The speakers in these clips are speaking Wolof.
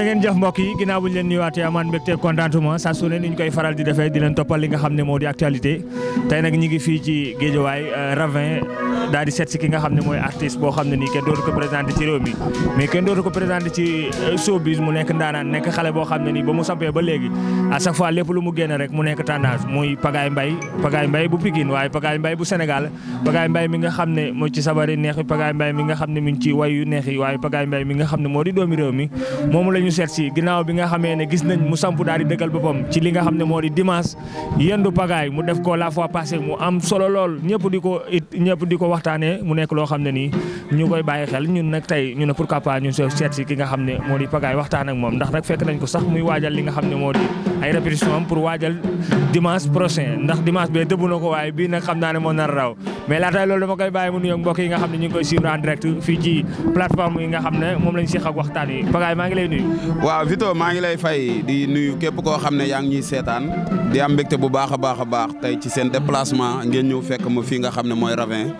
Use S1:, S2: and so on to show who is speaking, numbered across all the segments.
S1: ngeen jëf mbokk yi ginnaaw bu ñu leen nuyuwaatee amaan mbégte contentement saa su ne ni ñu koy faral di defee di leen toppal li nga xam ne moo di actualité tey nag ñi ngi fii ci Guédiawaye Ravin daal di seet si ki nga xam ne mooy artiste boo xam ne nii kenn dootu ko présenté ci réew mi mais kenn dootu ko présenté ci showbiz mu nekk ndaanaan nekk xale boo xam ne nii ba mu sampee ba léegi à chaque fois lépp lu mu génn rek mu nekk tendance muy Pagaye Mbaye bu Pikine waaye Pagaye Mbaye bu Sénégal Pagaye Mbaye mi nga xam ne moo ci sabari neex yi Pagaye Mbaye mi nga xam ne mi ngi ci wayu neex yi waaye Pagaye Mbaye mi nga xam ne moo di doomi réew mi moom la ñu seet si ginnaaw bi nga xamee ne gis nañ mu samp daal di dëggal boppam ci li nga xam ne moo di dimanche yendu Pagaye mu def ko la fois passée mu am solo lool ñëpp di ko waxtaanee mu nekk loo xam ne nii ñu koy bàyyi xel ñun nag tey ñu ne pourquoi pas ñu seet si ki nga xam ne moo di Pagaye waxtaan ak moom ndax nag fekk nañ ko sax muy waajal li nga xam ne moo di ay répétition am pour waajal dimanche prochain ndax dimanche bee dëbb na ko waaye bii nag xam naa ne moo nar raw mais laata loolu dama koy bàyyi mu nuyoog mbokk yi nga xam ne ñu ngi koy suivre en direct fii ci plateforme yi nga xam ne moom lañ seq ak waxtaan yi Pagaye maa ngi lay nuyu.
S2: waaw Vito maa ngi lay fay di nuyu képp koo xam ne yaa ngi ñuy seetaan di am mbégte bu baax a baax tey ci seen déplacement ngeen ñëw fekk ma fii nga xam ne mooy Ravin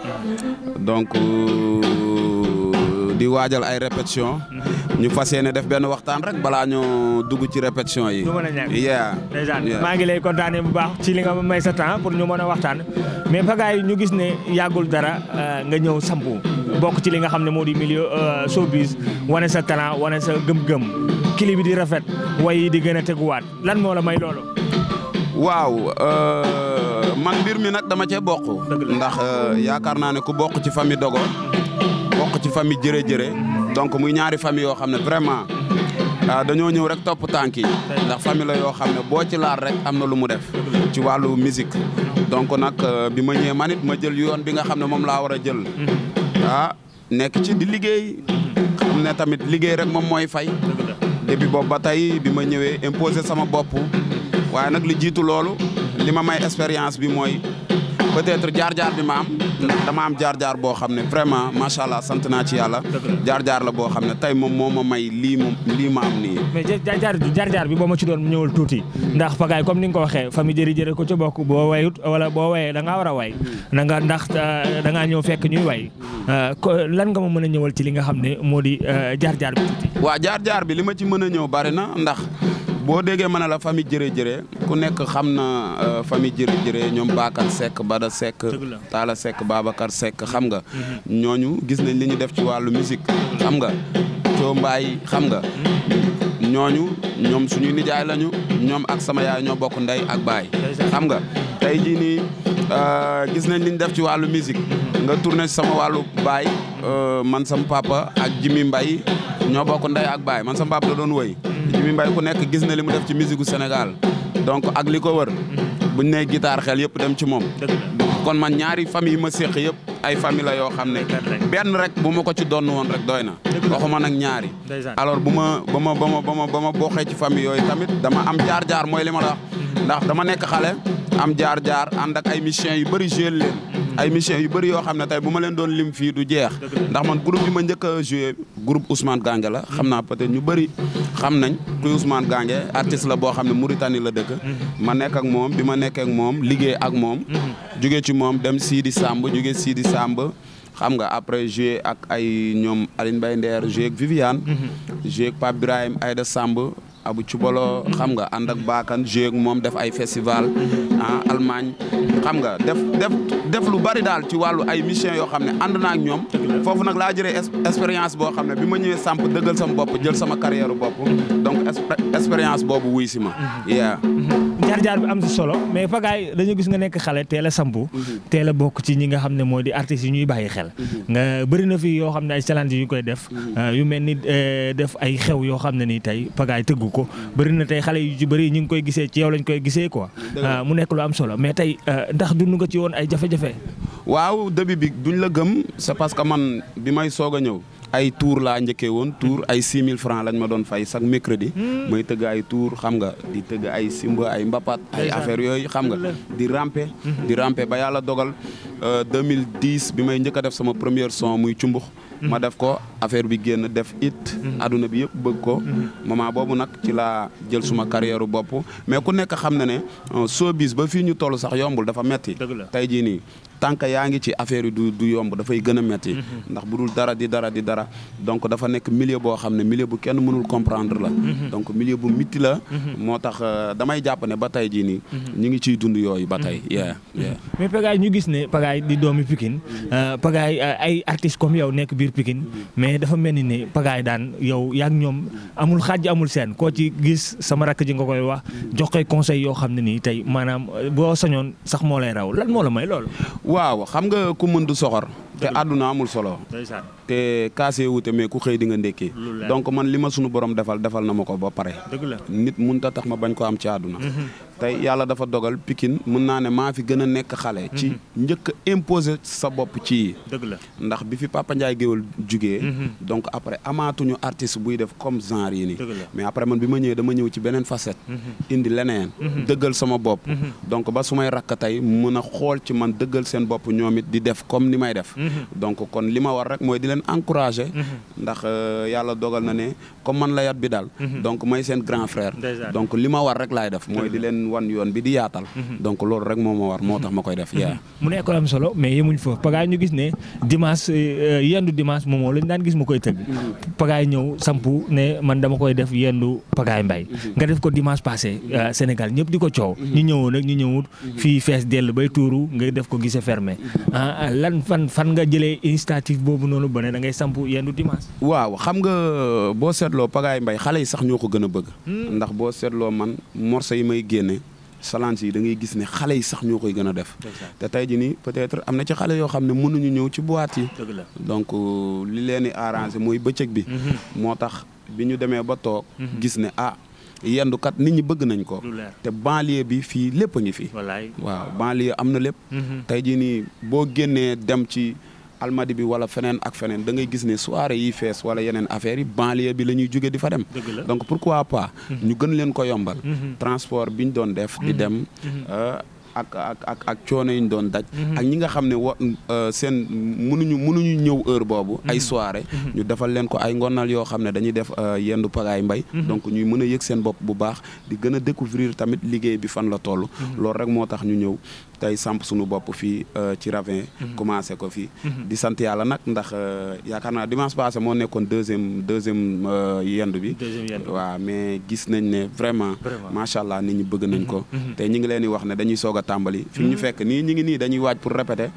S2: donc di waajal ay répétition ñu fas yéene def benn waxtaan rek balaa ñoo dugg ci répétition yi.
S1: du mën a ñàkk maa ngi lay kontaanee bu baax ci li nga may sa temps pour ñu mën a waxtaan mais Pagaye ñu gis ne yàggul dara nga ñëw sampu bokk ci li nga xam ne moo di milieu showbiz wane sa talent wane sa gëm-gëm clip bi di rafet way yi di gën a teguwaat lan moo la may loolu.
S2: waaw man mbir mi nag dama cee bokk. ndax yaakaar naa ne ku bokk ci famille Dogo bokk ci famille jërë donc muy ñaari famille yoo xam ne vraiment dañoo ñëw rek topp tànk yi ndax famille la yoo xam ne boo ci laal rek am na lu mu def ci wàllu musique donc nag bi ma ñëwee man it ma jël yoon bi nga xam ne moom laa war a jël nekk ci di liggéey xam ne tamit liggéey rek moom mooy fay depuis boobu ba tey bi ma ñëwee imposer sama bopp waaye nag li jiitu loolu li ma may expérience bi mooy peut-être jaar-jaar bi ma am ndax dama am jaar-jaar boo xam ne vraiment macha allah sant naa ci yàlla jaar-jaar la boo xam ne tey moom moo ma may lii ma am nii.
S1: mais jaar-jaar bi boo ma ci doon ñëwal tuuti ndax Pagaye comme ni nga ko waxee famille jëri ko ca bokk boo wayut wala boo wayee da ngaa war a way ndax da ngaa ñëw fekk ñuy way lan nga ma mën a ñëwal ci li nga xam ne moo di jaar-jaar bi tuuti.
S2: waaw jaar-jaar bi li ma ci mën a ñëw bari na ndax. boo déggee mën a la famille jërë ku nekk xam na famille jërë ñoom Bakar Seck Bada Seck Talla Seck Babacar Seck xam nga ñooñu gis nañ li ñu def ci wàllu musique xam nga coo mbaay xam nga ñoom suñuy nijaay lañu ñoom ak sama yaay ñoo bokk ndey ak baay xam nga tey jii nii gis nañ li ñu def ci wàllu musique nga tourné sama wàllu baay man sama papa ak Jimi Mbaye ñoo bokk ndey ak baay man sama papa da doon woy Jimi Mbaye ku nekk gis na li mu def ci musique gu Sénégal donc ak li ko wër buñ nee guitare xel yëpp dem ci moom kon man ñaari famille yi ma séq yëpp ay famille la yoo xam ne benn rek bu ma ko ci donn woon rek doy na waxuma nag ñaari alors ba ma bokkee ci famille yooyu tamit dama am jaar-jaar mooy li ma la wax ndax dama nekk xale am jaar-jaar ànd ak ay missions yu bëri joué leen ay missions yu bëri yoo xam ne tey bu ma leen doon lim fii du jeex ndax man groupe bi ma njëkk a joué groupe Ousmane Gange la xam naa peut-être ñu bëri xam nañ kuy Ousmane Gange artiste la boo xam ne Mauritanie la dëkk ma nekk ak moom bi ma nekkee ak moom liggéey ak moom jóge ci moom dem Sidi Samb jóge Sidi Samb xam nga après joué ak ay ñoom Aline Mbaye Nder joué ak Viviane joué ak Pape Birahim Aïda Samb Abu Cubalo xam nga ànd ak Bakan joué ak moom def ay festival Allemagne xam nga def lu bari daal ci wàllu ay mission yoo xam ne ànd naa ak ñoom foofu nag laa jëlee expérience boo xam ne bi ma ñëwee samp dëggal sama bopp jël sama carrière bopp donc expérience boobu wuy si ma
S1: jaar-jaar bi am si solo mais Pagaye dañu gis nga nekk xale teel a sampu teel a bokk ci ñi nga xam ne moo di artistes yi ñuy bàyyi xel nga bëri na fi yoo xam ne ay challenge yu koy def yu mel ni def ay xew yoo xam ne ni tey Pagaye tëggu ko bëri na tey xale yu ci bëri ñu ngi koy gisee ci yow lañ koy gisee quoi mu nekk lu am solo mais tey ndax dund nga ci woon ay jafe-jafe.
S2: waaw début bi duñ la gëm c'est parce que man bi may soog a ñëw ay tour laa njëkkee woon tour ay 6000 francs lañ ma doon fay chaque mercredi may tëgg ay tour xam nga di tëgg ay simba ay mbapat ay affaire yooyu xam nga di ramper ba yàlla dogal 2010 bi may njëkk a def sama première son muy cumbux ma def ko affaire bi génn def it adduna bi yëpp bëgg ko moment boobu nag ci laa jël suma carrière bopp mais ku nekk xam na ne showbiz ba fii ñu toll sax yombul dafa metti tey jii nii tant que yaa ngi ci affaire yi du yomb dafay gën a metti ndax bu dul dara di dara donc dafa nekk milieu boo xam ne milieu bu kenn mënul comprendre la donc milieu bu mitti la moo tax damay jàpp ne ba tey jii nii ñu ngi ciy dund yooyu ba tey
S1: mais Pagaye ñu gis ne Pagaye di doomi Pikine Pagaye ay artistes comme yow nekk biir Pikine mais dafa mel ni ne Pagaye daan yow yaa ngi ñoom amul xaaj amul seen koo ci gis sama rakk ji nga koy wax jox koy conseil yoo xam ne nii tey maanaam boo sañoon sax moo lay raw lan moo la may loolu.
S2: waaw xam nga ku mën du soxor te àdduna amul solo te kaasee wute mais ku xëy di nga ndékkee donc man li ma sunu borom defal na ma ko ba pare nit mënut a tax ma bañ ko am ci àdduna tey yàlla dafa dogal Pikine mën naa ne maa fi gën a nekk xale ci njëkk a imposer sa bopp ci ndax bi fi Papa Ndiaye Géwël jugee donc après amaatuñu artiste buy def comme genre yi nii mais après man bi ma ñëwee dama ñëw ci beneen facette indi leneen dëggal sama bopp donc ba su may rakk tey mën a xool ci man dëggal seen bopp ñoom it di def comme ni may def donc kon li ma war rek mooy di leen encourager ndax yàlla dogal na ne comme man la yat bi daal donc may seen grand frère donc li ma war rek laay def mooy di leen wan yoon bi di yaatal donc loolu rek moo ma war moo tax ma koy def
S1: mu nekk am solo mais yemuñ foofu Pagaye ñu gis ne dimanche yendu dimanche moomoo lañ daan gis mu koy tëgg Pagaye ñëw sampu ne man dama koy def yendu Pagaye Mbaye nga def ko dimanche passé Sénégal ñëpp di ko coow ñu ñëwoon ak ñu ñëwut fii fees dell bay tuuru nga def ko gise fermé lan fan nga jëlee initiative boobu noonu ba ne da ngay sampu yendu dimanche.
S2: waaw xam nga boo seetloo Pagaye Mbaye xale yi sax ñoo ko gën a bëgg ndax boo seetloo man morceau yi may génne challenge yi da ngay gis ne xale yi sax ñoo koy gën a def te tey jii nii peut-être am na ci xale yoo xam ne mënuñu ñëw ci boîte yi donc li leen di arrangé mooy bëccëg bi moo tax bi ñu demee ba toog gis ne yendukat nit ñi bëgg nañ ko te banlieue bi fii lépp a ngi fi waaw banlieue am na lépp tey jii nii boo génnee dem ci almadi bi wala feneen ak feneen da ngay gis ne soirée yi fees wala yeneen affaires yi banlieue bi la ñuy jóge di fa dem donc pourquoi pas ñu gën leen ko yombal transport bi ñu doon def di dem ak coono yi ñu doon daj ak ñi nga xam ne seen mënuñu ñëw heure boobu ay soirée ñu defal leen ko ay ngonal yoo xam ne dañuy def yendu Pagaye Mbaye donc ñuy mën a yëg seen bopp bu baax di gën a découvrir tamit liggéey bi fan la toll loolu rek moo tax ñu ñëw tey samp suñu bopp fii ci Ravin commencé ko fii di sant yàlla nag ndax yaakaar naa dimanche passé moo nekkoon deuxième yendu bi waaw mais gis nañ ne vraiment macha allah nit ñi bëgg nañ ko te ñi ngi leen di wax ne dañuy soog a tàmbali fi ñu fekk nii ñi ngi nii dañuy waaj pour répéter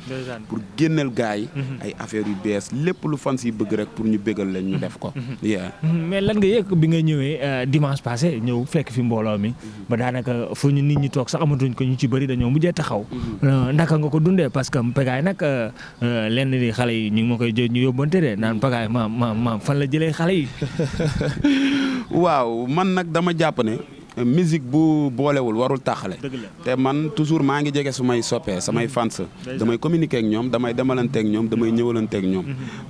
S2: pour génneel gars yi ay affaires yu bees lépp lu fans yi bëgg rek pour ñu bégal leen ñu def ko
S1: mais lan nga yëg bi nga ñëwee dimanche passé ñëw fekk fi mbooloo mi ba daanaka fu ñu nit ñi toog sax amatuñ ko ñu ci bëri dañoo mujjee taxaw ndaka nga ko dundee parce que Pagaye nag lenn di xale yi ñu ngi ma koy jël ñu yóbbante de naan Pagaye maam fan la jëlee xale yi
S2: waaw man nag dama jàpp ne musique bu boolewul warul taxale te man toujours maa ngi jege sumay soppee samay fans damay communiquer ak ñoom damay demalanteeg ñoom damay ñëwalanteeg ñoom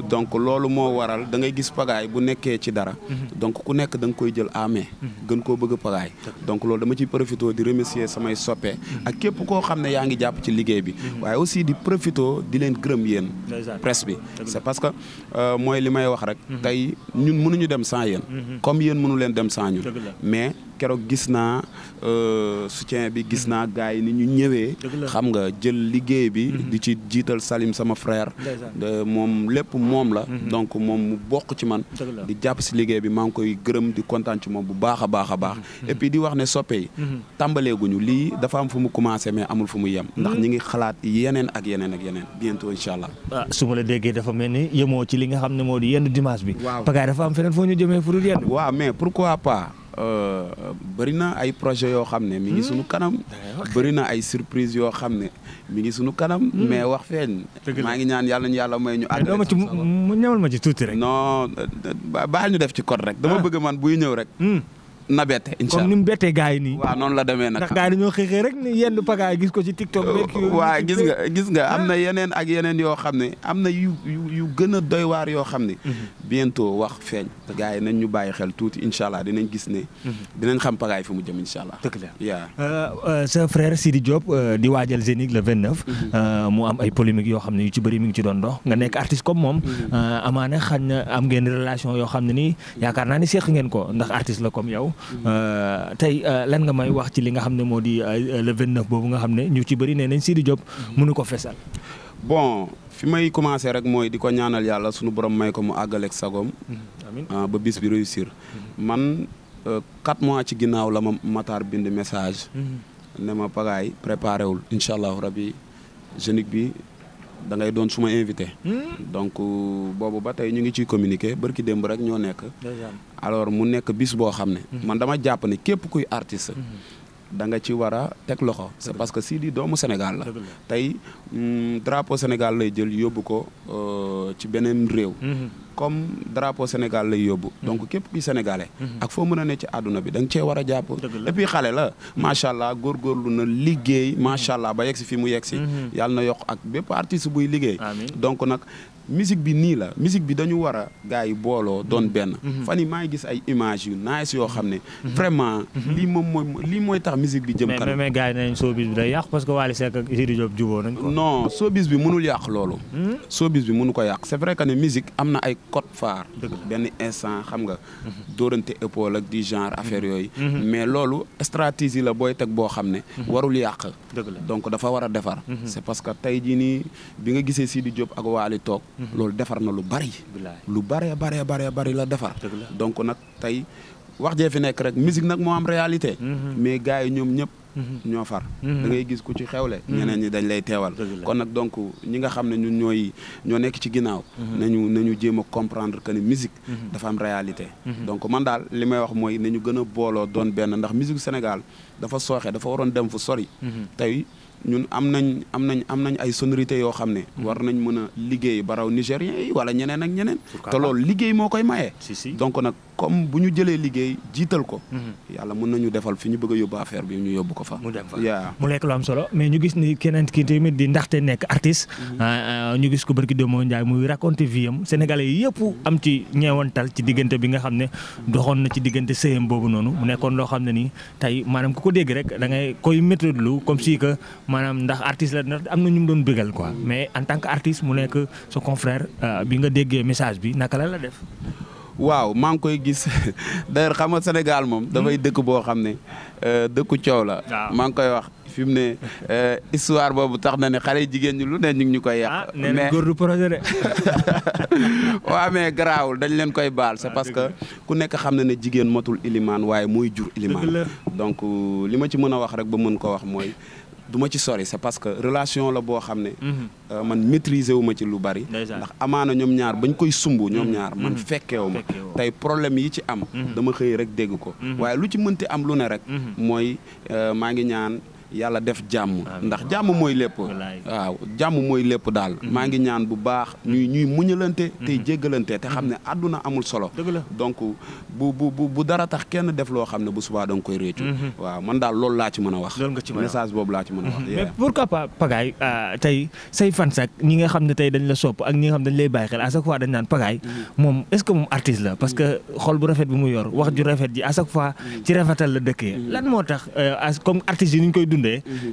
S2: donc loolu moo waral da ngay gis Pagaye bu nekkee ci dara donc ku nekk da nga koy jël amee gën koo bëgg Pagaye donc loolu dama ciy profité di remercier samay soppee ak képp koo xam ne yaa ngi jàpp ci liggéey bi waaye aussi di profité di leen gërëm yéen presse bi c'est parce que mooy li may wax rek tey ñun mënuñu dem sans yéen comme yéen mënu leen dem sans ñun mais keroog gis naa soutien bi gis naa gars yi ni ñu ñëwee xam nga jël liggéey bi di ci jiital Salim sama frère moom lépp moom la donc moom mu bokk ci man di jàpp si liggéey bi maa ngi koy gërëm di kontaan ci moom bu baax a baax a baax et puis di wax ne soppe yi tàmbaleeguñu lii dafa am fu mu commencé mais amul fu mu yem ndax ñi ngi xalaat yeneen ak yeneen ak yeneen bientôt incha allah
S1: su ma la déggee dafa mel ni yemoo ci li nga xam ne moo di yendu dimanche bi Pagaye dafa am feneen foo ñu jëmee fu dul yendu
S2: waaw mais pourquoi pas bëri na ay projet yoo xam ne mi ngi sunu kanam bëri na ay surprise yoo xam ne mi ngi sunu kanam mais wax feeñ maa ngi ñaan yàlla ñu yàlla may ñu àgg
S1: mu ñëwal ma ci tuuti rek
S2: non baal ñu def ci code rek dama bëgg man buy ñëw rek na bette incha allah
S1: comme ni mu bettee gars yi nii.
S2: waaw noonu la demee nag.
S1: ndax gars yi dañoo xëy rek ni yenn Pagaye gis ko ci TikTok.
S2: waaw gis nga am na yeneen ak yeneen yoo xam ne am na yu gën a doy waar yoo xam ne. bientôt wax feeñ. te gars yi nañ ñu bàyyi xel tuuti incha allah dinañ gis ne. dinañ xam Pagaye fi mu jëm incha allah.
S1: dëgg la sa frère Sidi Diop di waajal Zénith le 29. mu am ay polémique yoo xam ne yu ci bëri mi ngi ci doon dox nga nekk artiste comme moom. amaana xañ na am ngeen relation yoo xam ne nii yaakaar naa ni seq ngeen ko ndax artiste la comme yow. tey lan nga may wax ci li nga xam ne moo di le 29 boobu nga xam ne ñu ci bëri nee nañ Sidi Diop mënu ko fesal.
S2: bon fi may commencé rek mooy di ko ñaanal yàlla sunu borom may ko mu àggaleeg sagoom.
S1: amiin
S2: ba bis bi réussir. man 4 mois ci ginnaaw la ma Matar bind message. ne ma Pagaye préparé wul incha allahu rabi Zénith bi da ngay doon suma invité. donc boobu ba tey ñu ngi ciy communiquer barki démb rek ñoo nekk. alors mu nekk bis boo xam ne. man dama jàpp ne képp kuy artiste. da nga ci war a teg loxo. c'est parce que Sidy doomu Sénégal la. tey drapeau Sénégal lay jël yóbbu ko ci beneen réew. comme drapeau Sénégal lay yóbbu. donc képp kuy sénégalais. ak foo mën a ne ci àdduna bi da nga cee war a jàpp. et puis xale la macha allah góorgóorlu na liggéey macha allah ba yegg si fi mu yegg si. yàlla na yokk ak bépp artiste buy liggéey. donc nag. musique bi nii la musique bi dañu war a gars yi booloo doon benn. fan yi maa ngi gis ay images yu nice yoo xam ne. vraiment lii mooy tax musique bi jëm kanam.
S1: mais gars yi nañ showbiz bi day yàq parce que Wally Seck ak Sidy Diop jubóo nañ ko.
S2: non showbiz bi mënul yàq loolu. showbiz bi mënu ko yàq c'est vrai que ne musique am na ay code phare. benn instant xam nga. dóorante épaule ak di genre affaire yooyu. mais loolu stratégie la booy teg boo xam ne. warul yàq. donc dafa war a defar. c'est parce que tey jii nii bi nga gisee Sidy Diop ak Wally toog. loolu defar na lu bari. lu bari la defar. donc nag tey wax jee fi nekk rek musique nag moo am réalité. mais gars yi ñoom ñëpp. ñoo far. da ngay gis ku ci xewle. ñeneen ñi dañ lay teewal. kon nag donc ñi nga xam ne ñun ñoo nekk ci ginnaaw. nañu jéem a comprendre que ni musique. dafa am réalité. donc man daal li may wax mooy nañu gën a booloo doon benn ndax musique Sénégal dafa sooxe dafa waroon dem fu sori. tey. ñun am nañ ay sonorités yoo xam ne. war nañ mën a liggéey baraw nigérien yi wala ñeneen ak ñeneen. te loolu liggéey moo koy maye. donc nag comme bu ñu jëlee liggéey jiital ko. yàlla mën nañu defal fi ñu bëgg a yóbbu affaire bi ñu yóbbu ko fa.
S1: mu dem fa mu lekk lu am solo mais ñu gis ni keneen ki tamit di ndaxte nekk artiste. ñu gis ko barki Demba Ndiaye muy raconter vie am sénégalais yi yëpp am ci ñeewantal ci diggante bi nga xam ne doxoon na ci diggante sëyam boobu noonu mu nekkoon loo xam ne nii tey maanaam ku ko dégg rek da ngay koy méttiwul comme si que. maanaam ndax artiste la ndax am na ñu mu doon bëggal quoi mais en tant que artiste mu nekk sa confrère bi nga déggee message bi naka la def.
S2: waaw maa ngi koy gis d'ailleurs xam nga Sénégal moom. dafay dëkk boo xam ne dëkku coow la. maa ngi koy wax fi mu ne histoire boobu tax na ne xale jigéen ñi lu ne ñu ngi ñu koy yàq.
S1: nee na góor du projet de.
S2: waaw mais garaawul dañ leen koy baal c'est parce que ku nekk xam na ne jigéen motul ilimaan waaye mooy jur ilimaan. donc li ma ci mën a wax rek ba mën ko wax mooy. du ma ci sori c'est parce que relation la boo xam ne. man maîtriser wu ma ci lu bari. ndax amaana ñoom ñaar bañ koy sumb ñoom ñaar man fekkeewu ma tey problème yi ci am. dama xëy rek dégg ko. waaye lu ci mënti am lu ne rek. mooy maa ngi ñaan. yàlla def jàmm ndax jàmm mooy lépp waaw jàmm mooy lépp daal maa ngi ñaan bu baax ñuy muñalante tey jéggalante te xam ne àdduna amul solo donc bu dara tax kenn def loo xam ne bu subaa da nga koy réccu waaw man daal loolu laa ci mën a wax message boobu laa ci mën a wax
S1: mais pourquoi pas Pagaye tey say fans ak ñi nga xam ne tey dañ la sopp ak ñi nga xam dañ lay bàyyi xel à chaque fois dañ naan Pagaye moom est-ce que moom artiste la parce que xol bu rafet bi mu yor wax ju rafet ji à chaque fois ci rafetal la dëkkee lan moo tax comme artiste yi ni ñu koy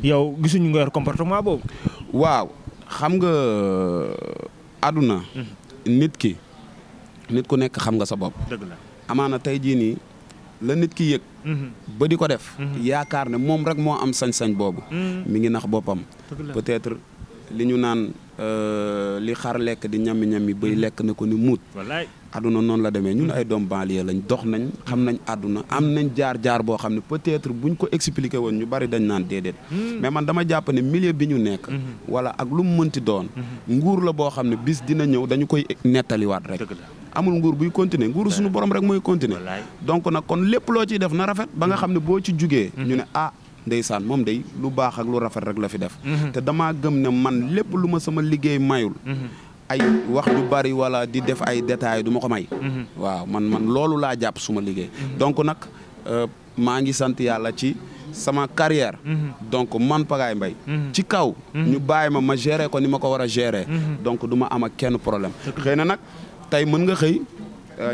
S1: yow gisuñu nga yor comportement boobu.
S2: waaw xam nga àdduna. nit ku nekk xam nga sa bopp.
S1: dëgg la
S2: amaana tey jii nii la nit ki yëg. ba di ko def. yaakaar ne moom rek moo am sañ-sañ boobu. mi ngi nax boppam. peut-être li ñu naan li xar lekk di ñami bay lekk na ko ni muut.
S1: wallaay
S2: àdduna noonu la demee ñun ay doom banlieue lañ dox nañ xam nañ àdduna am nañ jaar boo xam ne peut-être buñ ko expliqué woon ñu bari dañ naan déedéet. mais man dama jàpp ne milieu bi ñu nekk. wala ak lu mu mënti doon. nguur la boo xam ne bis dina ñëw dañu koy nettaliwaat rek. amul nguur buy continuer nguuru suñu borom rek mooy continuer. donc nag kon lépp loo ciy def na rafet ba nga xam ne boo ci jugee. ñu ne ndeysaan moom day lu baax ak lu rafet rek la fi def. te damaa gëm ne man lépp lu ma sama liggéey mayul. ay wax du bari wala di def ay détails du ma ko may. waaw man loolu laa jàpp suma liggéey. donc nag maa ngi sant yàlla ci sama carrière. donc man Pagaye Mbaye ci kaw. ñu bàyyi ma gérer ko ni ma ko war a gérer. donc du ma am ak kenn problème. xëy na nag tey mën nga xëy.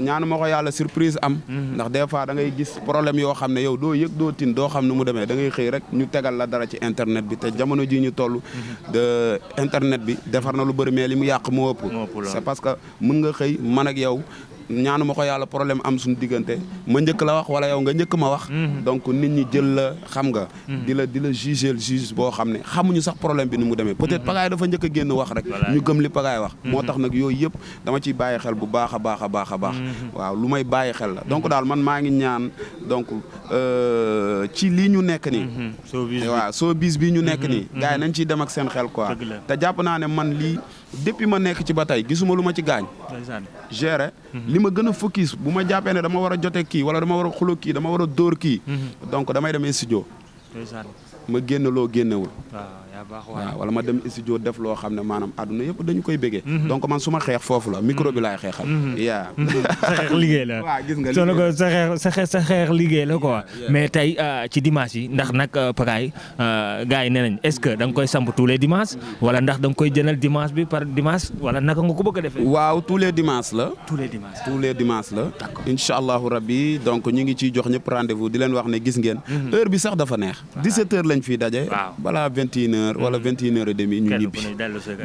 S2: ñaanu ma ko yàlla surprise am. ndax des fois da ngay gis problème yoo xam ne yow doo yëg doo tin doo xam ne mu demee da ngay xëy rek ñu tegal la dara ci internet bi te jamono ji ñu toll. de internet bi defar na lu bëri mais li mu yàq moo ëpp. c'est parce que mën nga xëy man ak yow ñaanu ma ko yàlla problème am suñu diggante ma njëkk la wax wala yow nga njëkk ma wax. donc nit ñi jël la xam nga. di la juger juge boo xam ne xamuñu sax problème bi ni mu demee. peut-être Pagaye dafa njëkk a génn wax rek. ñu gëm li Pagaye wax. moo tax nag yooyu yëpp dama ciy bàyyi xel bu baax a baax a baax a baax. waaw lu may bàyyi xel la donc daal man maa ngi ñaan donc ci lii ñu nekk nii. waaw showbiz bi ñu nekk nii. gars yi nañ ciy dem ak seen xel quoi. te jàpp naa ne man lii depuis ma nekk ci ba tey gisuma lu ma ci gaañ. gérer li ma gën a focus bu ma jàppee ne dama war a jote kii wala dama war a xulo kii dama war a dóor kii. donc damay dem studio. ma génn loo génnewul. waaw wala ma dem studio def loo xam ne maanaam àdduna yëpp dañu koy béggee. donc man su ma xeex foofu la micro bi laay xeexal. yaa
S1: sa xeex liggéey la.
S2: waaw gis nga
S1: liggéey sa xeex liggéey la quoi. mais tey ci dimanche yi ndax nag Pagaye gars yi nee nañ est-ce que da nga koy samp tous les dimanches wala ndax da nga koy jënal dimanche bi par dimanche wala naka nga ko bëgg a defee.
S2: waaw tous les dimanches la.
S1: tous les dimanches.
S2: tous les dimanches la. d'accord incha allahu rabbi donc ñu ngi ciy jox ñëpp rendez-vous di leen wax ne gis ngeen. heure bi sax dafa neex. 17h lañ fiy daje. balaa 21h wala 21h30 ñu ñibbi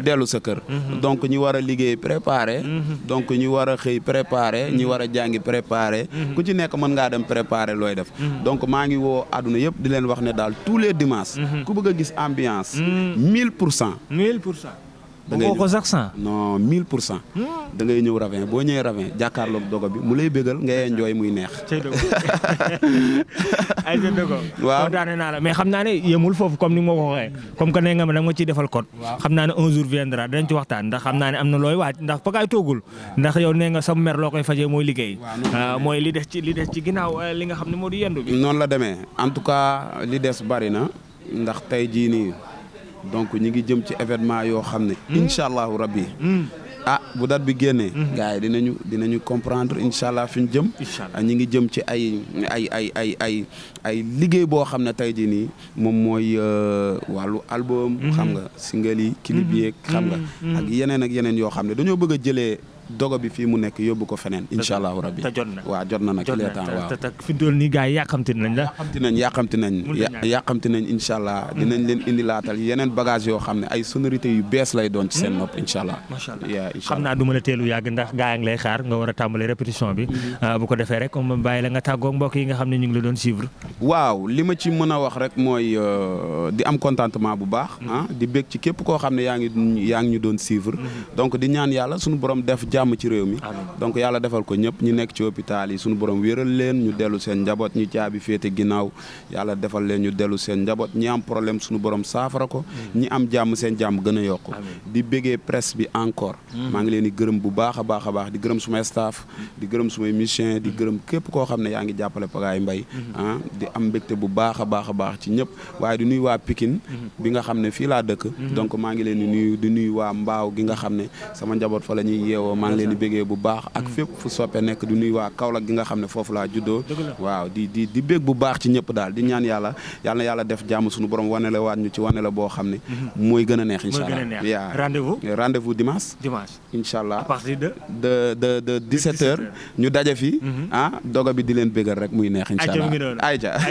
S2: dellu sa kër. donc ñi war a liggéey préparé. donc ñi war a xëy préparé ñi war a jàngi préparé. ku ci nekk mën ngaa dem préparé looy def. donc maa ngi woo àdduna yëpp di leen wax ne daal tous les dimanches. ku bëgg a gis ambiance. 1000%.
S1: 1000%.
S2: da ngay
S1: ko sax 100.
S2: non 1000%. da ngay ñëw Ravin boo ñëwee Ravin jàkkaarloog dogo bi mu lay bégal ngay enjoy muy neex.
S1: ay dogo.
S2: waaw
S1: kontaane naa la mais xam naa ne yemul foofu comme ni ma ko waxee comme que nee nga ma da nga ma ciy defal code. xam naa ne un jour viendra dinañ ci waxtaan ndax xam naa ne am na looy waaj ndax Pagaye toogul ndax yow nee nga sa mer loo koy fajee mooy liggéey. mooy li des ci ginnaaw li nga xam ne moo di yendu bi.
S2: noonu la demee en tout cas li des bari na ndax tey jii nii. donc ñi ngi jëm ci événement yoo xam ne. incha allahu rabbi. Bu date bi génnee. gars yi dinañu comprendre incha allah fi ñu jëm. ñi ngi jëm ci ay liggéey boo xam ne tey jii nii moom mooy wàllu album. xam nga single yi clip yeeg xam nga. ak yeneen yoo xam ne dañoo bëgg a jëlee. dogo bi fii mu nekk yóbbu ko feneen incha allahu rabbi
S1: te jot na
S2: waaw jot na nag il est temps waaw
S1: te fi mu toll nii gars yi yàqamti nañ la
S2: yàqamti nañ incha allah dinañ leen indi laatal yeneen bagage yoo xam ne ay sonorité yu bees lay doon ci seen nopp incha allah
S1: xam naa du ma la teelu yàgg ndax gars yi ngi lay xaar nga war a tàmbali répétition bi bu ko defee rek comme bàyyi la nga tàggoog mbokk yi nga xam ne ñu ngi la doon suivre
S2: waaw li ma ci mën a wax rek mooy di am contentement bu baax di bég ci képp koo xam ne yaa ngi ñu doon suivre donc di ñaan yàlla suñu borom def jàmm ci réew mi donc yàlla defal ko ñëpp ñu nekk ci hôpital yi suñu borom wéral leen ñu dellu seen njaboot ñu caabi féete ginnaaw yàlla defal leen ñu dellu seen njaboot ñi am problème suñu borom saafara ko ñi am jàmm seen jàmm gën a yokku di béggee presse bi encore maa ngi leen di gërëm bu baax a baax di gërëm sumay staff di gërëm sumay musicien di gërëm képp koo xam ne yaa ngi jàppale Pagaye Mbaye di am mbégte bu baax a baax ci ñëpp waaye di nuyu waa Pikine bi nga xam ne fii laa dëkk donc maa ngi leen di nuyu waa Mbaaw gi nga xam ne sama njaboot fa la ñuy yeewoo maa ngi leen di béggee bu baax ak fépp fu soppe nekk di nuyu waa Kaolack gi nga xam ne foofu laa juddoo waaw di bég bu baax ci ñëpp daal di ñaan yàlla na yàlla def jàmm suñu borom wane la waat ñu ci wane la boo xam ne mooy gën a neex incha allah rendez-vous dimanche incha allah à partir de 17h ñu daje fi dogo bi di leen bégal rek muy neex incha allah